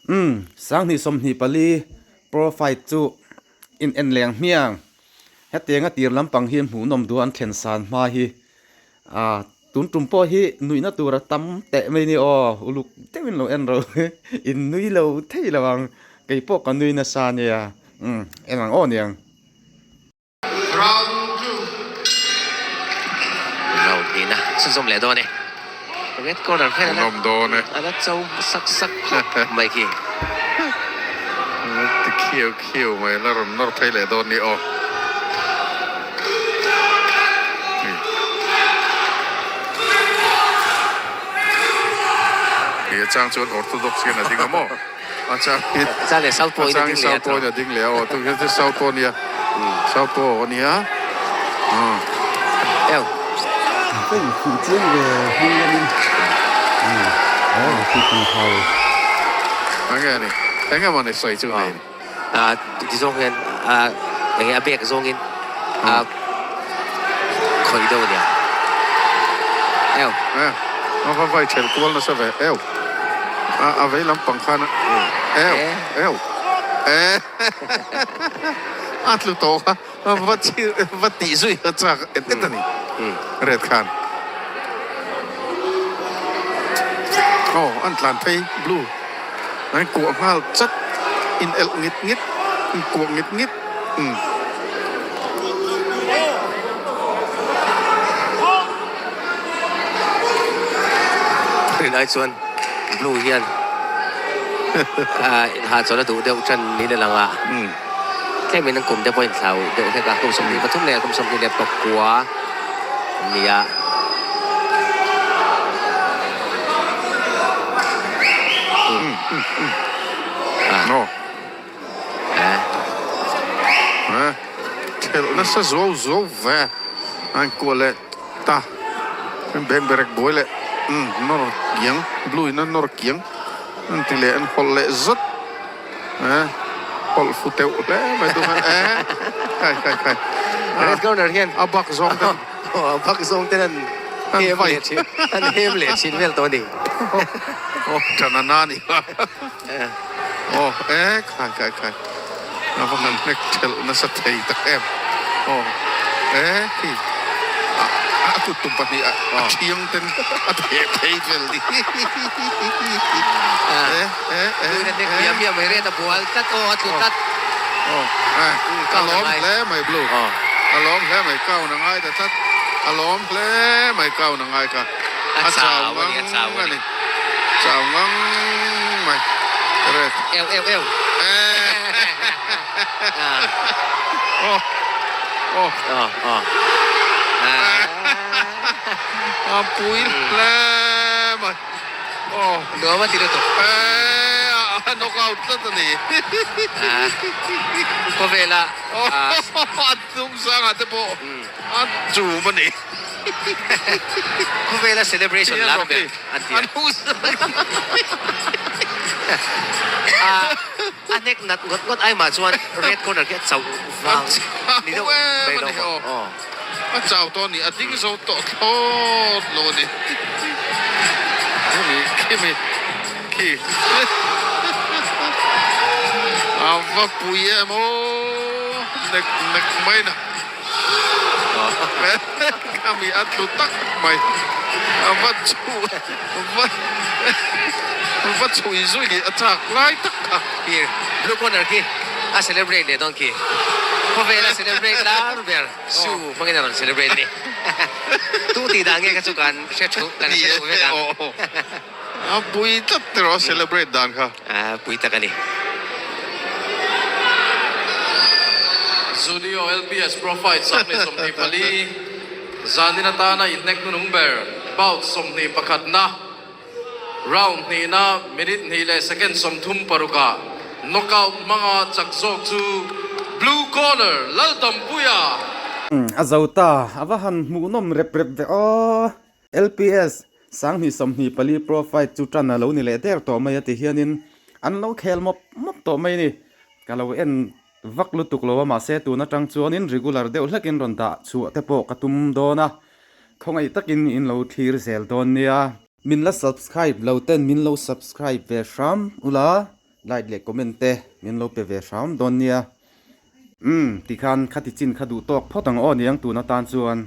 Umm 2024 pro fight chu in en leng hmiang. Hetianga tir lampang hi hmuhnawm duh an thlen san hma hi ah tun tum pawh hi nuihna tur a tam teh mai ni aw uluk deuhin lo en ro in nui lo thei lo ang kei pawh ka nui nasa nia umm en ang aw niang. Round two. Round hnihna chhunzawm leh dawn e. Red corner hian a la Hmuhnawm dawn e. A la cho sak sak khawp mai khi. Ti khiau khiau mai la rawn nawr phei leh dawn ni aw. Hi a chang chuan orthodox hian a ding a maw? A chang hi A chang leh Southpaw in a ding leh a. Southpaw in a ding leh a aw tu hian chu Southpaw nia. Southpaw a nia. Eo. Ka in fuh chiang ve hming lamin. Aw khi kan hau. Enge a ni? Enge maw ni sawi chu nei ni? A ti zawng hian a enge a bek zawngin a khawih deuh a nia. Eo. E, a va vai ṭhel kual nasa ve. Eo. A a vei lampang khan eo eo e a tlu tawh kha a va chhir va tih zui kha chak et et a ni. Red khan. Aw an tlan phei blue. An kuah nghal chat in elh ngit ngit in kuah ngit ngit umm. Rinai chuan blue hian inhahchawlh a duh deuh tan niin a lang a, tlemin an kum te pawh a inthlau deuh hlek a, kum 23 leh kum 29 an ni a. No. Eh. Thelh nasa zuau zuau ve. An kuah leh ta. An beng berek buai leh umm nawr kiang blue in an nawr kiang an ti leh an hawlh leh zat. Eh. Hawlh fu teuh hle mai tum an eh. Kai kai kai. Red corner hian a bak zawng te. A bak zawng ten an hem leh thin an hem leh thin vel tawh a ni. Aw ṭan a na ni kha. Aw e khai khai khai a va han hnek ṭhelh nasa thei tak em. Aw e khi a kut tum pahnih a ṭhiang ten a theh phei vel ni. E e e. Tuina hnek miah miah mai ret a bual tlat aw a tlu tlat. Aw e a lawm hle mai blue. A lawm hle mai kaun a ngai ta tlat. A lawm hle mai kaun a ngai kha. A chau a ni, a chau a ni. Chau ngang mai. Red. Eu eu eu. Oh. Oh. Oh oh. A pui hle mai. Oh. Nuam a ti lutuk. Eh, a knock out tlat a ni. Khawvela. A hnung sangah te pawh a chum a ni. Khawvela celebration lar ber an ti a. A hnek nat ngawt ngawt ai mah chuan red corner khi a chauh vang ni deuh mai lo maw. A chau tawh a ni, a ding zo tawh thlawt lo a ni. Khimi khimi khi a va pui em aw nek nek mai na khami a tlu tak mai a va chhu va va chhui zui a chak lai tak kha. Khi blue corner khi a celebrate leh dawn khi khawvel a celebrate lar ber su hmangin a rawn celebrate a ni. Tu tih dan nge kha chu kan hre thu kan hre thu vek ang. A pui tlat erawh a celebrate dan kha. A pui tak a ni. Zudio LPS Pro Fight 2024 zanin atana inhnek hnunung ber bout 21 na Round hnihna minute hnih leh second 36 ah knockout hmanga chak zawk chu Blue Corner Laldampuia. A zo ta, a va han hmuhnawm rep rep ve aw. LPS 2024 Pro Fight chu tan a lo ni leh der tawh mai a ti hianin an lo khel mawp mawp tawh mai a ni. Ka lo en vak lutuk lo a mahse tun atang chuanin regular deuh hlekin rawn dah chhuah te pawh ka tum dawn a, khawngaih takin in lo thlir zel dawn nia. Min la subscribe lo ten min lo subscribe ve hram ula. Like leh comment te min lo pe ve hram dawn nia. Umm tikhan khati chin kha duh tawk phawt ang aw niang tun atan chuan.